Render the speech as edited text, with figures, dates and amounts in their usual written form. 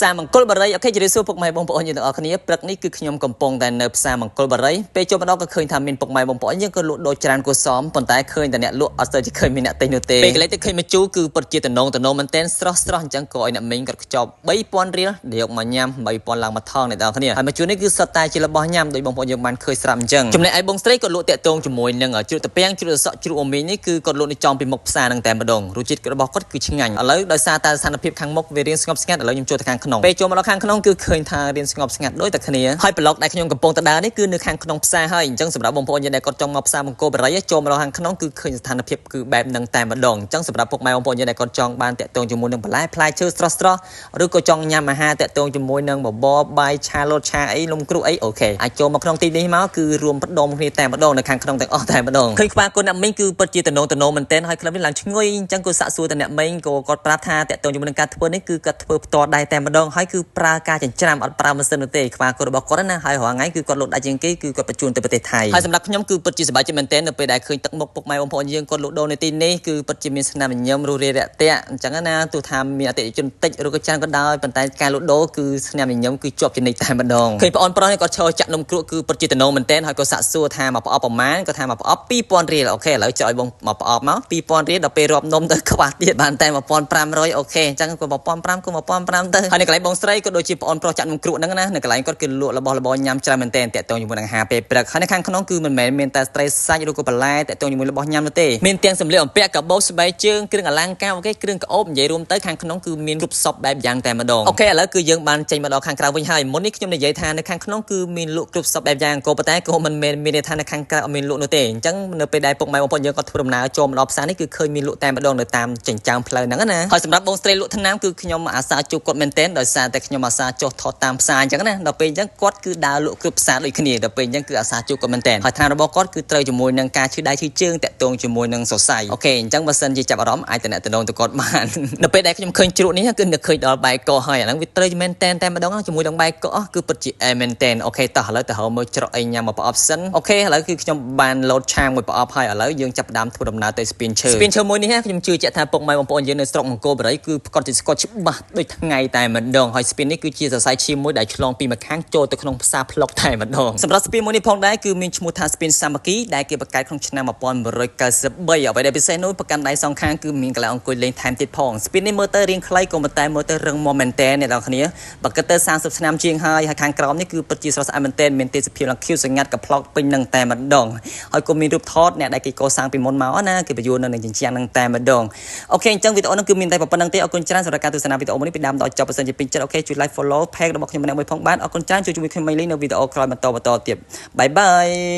ផ្សារមង្គលបរិយ OK ជម្រាបសួរពុកម៉ែបងប្អូនយើងទាំងអស់គ្នាព្រឹកនេះគឺខ្ញុំកំពុងតែនៅផ្សារមង្គលបរិយពេលចូលមកដល់ក៏ឃើញថាមានពុកម៉ែបងប្អូនយើងក៏លក់ដូរច្រើនគួរសមប៉ុន្តែឃើញតែអ្នកលក់អត់សូវជាឃើញមានអ្នកទិញនោះទេពេលកន្លែងទៅឃើញម្ជូរគឺពិតជាតំណងតំណងមែនទែនស្រស់ស្រស់អញ្ចឹងក៏ឲ្យអ្នកមីងគាត់ខ្ចប់3000រៀលយកមកញ៉ាំ3000ឡើងមកថងអ្នកទាំងអស់គ្នាហើយម្ជូរនេះគឺសុទ្ធតែជារបស់ញ៉ាំដោយបងប្អូនយើងបានឃើញស្រាប់អញ្ចឹងចំណែកឯបងស្រីក៏លក់តាក់ទងជាមួយនឹងជ្រក់តាពាំងជ្រក់សក់ជ្រក់អមីងនេះគឺគាត់លក់នៅចំពីមុខផ្សារហ្នឹងតែម្ដងរសជាតិរបស់គាត់គឺឆ្ងាញ់ឥឡូវដោយសារតែស្ថានភាពខាងមុខវារៀងស្ងប់ស្ងាត់ឥឡូវខ្ញុំចូលទៅខាងក្នុងពេលចូលមកដល់ខាងក្នុងគឺឃើញថារៀងស្ងប់ស្ងាត់ដូចតែគ្នាហើយប្លុកដែលខ្ញុំកំពុងតែដើរនេះគឺនៅខាងក្នុងផ្សារហើយអញ្ចឹងសម្រាប់បងប្អូនយើងដែលគាត់ចង់មកផ្សារមង្គលបរិយចូលមកដល់ខាងក្នុងគឺឃើញស្ថានភាពគឺបែបហ្នឹងតែម្ដងអញ្ចឹងសម្រាប់ពុកម៉ែបងប្អូនយើងដែលគាត់ចង់បានតាក់ទងជាមួយនឹងបន្លែផ្លែឈើស្រស់ស្រស់ឬក៏ចង់ញ៉ាំអាហារតាក់ទងជាមួយនឹងបបរបាយឆាលតឆាអីនំគ្រក់អី OK អាចចូលមកក្នុងទីនេះមកគឺរួមផ្ដុំគ្នាតែម្ដងនៅខាងក្នុងទាំងអស់តែម្ដងឃើញក្បាលគុណអ្នកមីងគឺពិតជាតំណងតំណងមែនទែនហើយក្លឹមនេះឡើងឈ្ងុយអញ្ចឹងគឺសាក់សួរតែអ្នកមីងក៏គាត់ប្រាប់ថាតាក់ទងជាមួយនឹងការធ្វើនេះគឺគាត់ធ្វើផ្ទាល់ដៃតែម្ដងហើយគឺប្រើការចិញ្ច្រាំអត់ប្រើម៉ាស៊ីននោះទេក្បាលគុណរបស់គាត់ណាហើយរាល់ថ្ងៃគឺគាត់លក់ដាច់ជាងគេគឺគាត់បញ្ជូនទៅប្រទេសថៃហើយសម្រាប់ខ្ញុំគឺពិតជាសប្បាយចិត្តមែនទែននៅពេលដែលឃើញទឹកមុខពុកម៉ែបងប្អូនយើងគាត់លក់ដូរនៅទីនេះគឺពិតជាមានស្នាមញញឹមរួសរាយរាក់ទាក់អញ្ចឹងណាទោះថាមានអតិថិជនតិចឬក៏ច្រើនក៏ដោយប៉ុន្តែការលក់ដូរគឺស្នាមញញឹមគឺជាប់ជានិច្ចតែម្ដងឃើញប្អូនប្រុសនេះគាត់ឈរចាក់នំគ្រក់គឺពិតជាតំណងមែនទែនហើយក៏សាក់សួរថាមកប្រអប់ប្រមាណគាត់ថាមកប្រអប់2000រៀល OK ឥឡូវចុះឲ្យបងមកប្រអប់មក2000រៀលដល់ពេលរាប់នំទៅខ្វះទៀតបានតែ1500 OK អញ្ចឹងក៏1500ក៏1500ទៅហើយនៅកន្លែងបងស្រីក៏ដូចជាប្អូនប្រុសចាក់នំគ្រក់ហ្នឹងណានៅកន្លែងគាត់គឺលក់របស់របរញ៉ាំច្រើនមែនទែនតាក់ទងជាមួយនឹងអាហារពេលព្រឹកហើយនៅខាងក្នុងគឺមិនមែនមានតែត្រីសាច់ឬក៏បន្លែតាក់ទងជាមួយរបស់ញ៉ាំនោះទេមានទាំងសម្លៀកបំពាក់កាបូបស្បែកជើងគ្រឿងអលង្ការ OK គ្រឿងក្អូបនិយាយរួមទៅខាងក្នុងគឺមានគ្រប់សពបែបយ៉ាងតែម្ដង OK ឥឡូវគឺយើងបានចេញមកដល់ខាងក្រៅវិញហើយមុននេះខ្ញុំនិយាយថានៅខាងក្នុងគឺមានលក់គ្រប់សពបែបយ៉ាងក៏ប៉ុន្តែក៏មិនមែនមានន័យថានៅខាងក្រៅអត់មានលក់នោះទេអញ្ចឹងនៅពេលដែលពុកម៉ែបងប្អូនយើងក៏ធ្វើដំណើរចូលមកដល់ផ្សារនេះគឺឃើញមានលក់តែម្ដងនៅតាមចិញ្ចើមផ្លូវហ្នឹងណាហើយសម្រាប់បងស្រីលក់ថ្នាំគឺខ្ញុំអាសាជួបគាត់មែនទែនដោយសារតែខ្ញុំអាសាចុះថតតាមផ្សារអញ្ចឹងណាដល់ពេលអញ្ចឹងគាត់គឺដើរលក់គ្រប់ផ្សារដូចគ្នាដល់ពេលអញ្ចឹងគឺអាសាជួបគាត់មែនទែនហើយថ្នាំរបស់គាត់គឺត្រូវជាមួយនឹងការឈឺដៃឈឺជើងតាក់ទងជាមួយនឹងសរសៃ OK អញ្ចឹងបើសិនជាចាប់អារម្មណ៍អាចតំណតំណងទៅគាត់បាន នៅពេលដែលខ្ញុំឃើញជ្រក់នេះគឺនឹកឃើញដល់បែកកហើយអាហ្នឹងវាត្រូវមែនតែនតែម្ដងជាមួយនឹងបែកកគឺពិតជាអែមែនតែន OK តោះឥឡូវទៅរកមើលច្រកអីញ៉ាំមកប្រអប់សិន OK ឥឡូវគឺខ្ញុំបានលោតឆាមួយប្រអប់ហើយឥឡូវយើងចាប់ផ្ដើមធ្វើដំណើរទៅស្ពានឈើស្ពានឈើមួយនេះខ្ញុំជឿជាក់ថាពុកម៉ែបងប្អូនយើងនៅស្រុកមង្គលបុរីគឺផ្គាត់ជាស្គាល់ច្បាស់ដូចថ្ងៃតែម្ដងហើយស្ពាននេះគឺជាសរសៃឈាមមួយដែលឆ្លងពីម្ខាងចូលទៅក្នុងផ្សារផ្លុកតែម្ដងសម្រាប់ស្ពានមួយនេះផងដែរគឺមានឈ្មោះថាស្ពានសាមគ្គីដែលគេបង្កើតក្នុងឆ្នាំ1193អ្វីដែលពិសេសនោះប្រកាន់ដៃសងខាងគឺមានកន្លែងអង្គុយលេងថែមទៀតផងស្ពាននេះមើលទៅរៀងខ្លីក៏ប៉ុន្តែមើលទៅរឹងមាំមែនទែនអ្នកនរគ្នាបើគិតទៅ30ឆ្នាំជាងហើយហើយខាងក្រោមនេះគឺពិតជាស្រស់ស្អាតមែនទែនមានទេសភាពឡើងខៀវស្ងាត់កប្លុកពេញនឹងតែម្ដងហើយក៏មានរូបថតអ្នកដែលគេកសាងពីមុនមកណាគេបញ្យួរនៅនឹងជញ្ជាំងនឹងតែម្ដង OK អញ្ចឹងវីដេអូនេះគឺមានតែប៉ុណ្្នឹងទេអរគុណច្រើនសម្រាប់ការទស្សនាវីដេអូមួយនេះពីដើមដល់ចប់បើសិនជាពេញចិត្ត OK ជួយ like follow page របស់ខ្ញុំម្នាក់មួយផងបាទអរគុណច្រើនជួយជាមួយខ្ញុំមីលីនៅវីដេអូក្រោយបន្តបន្តទៀត bye bye.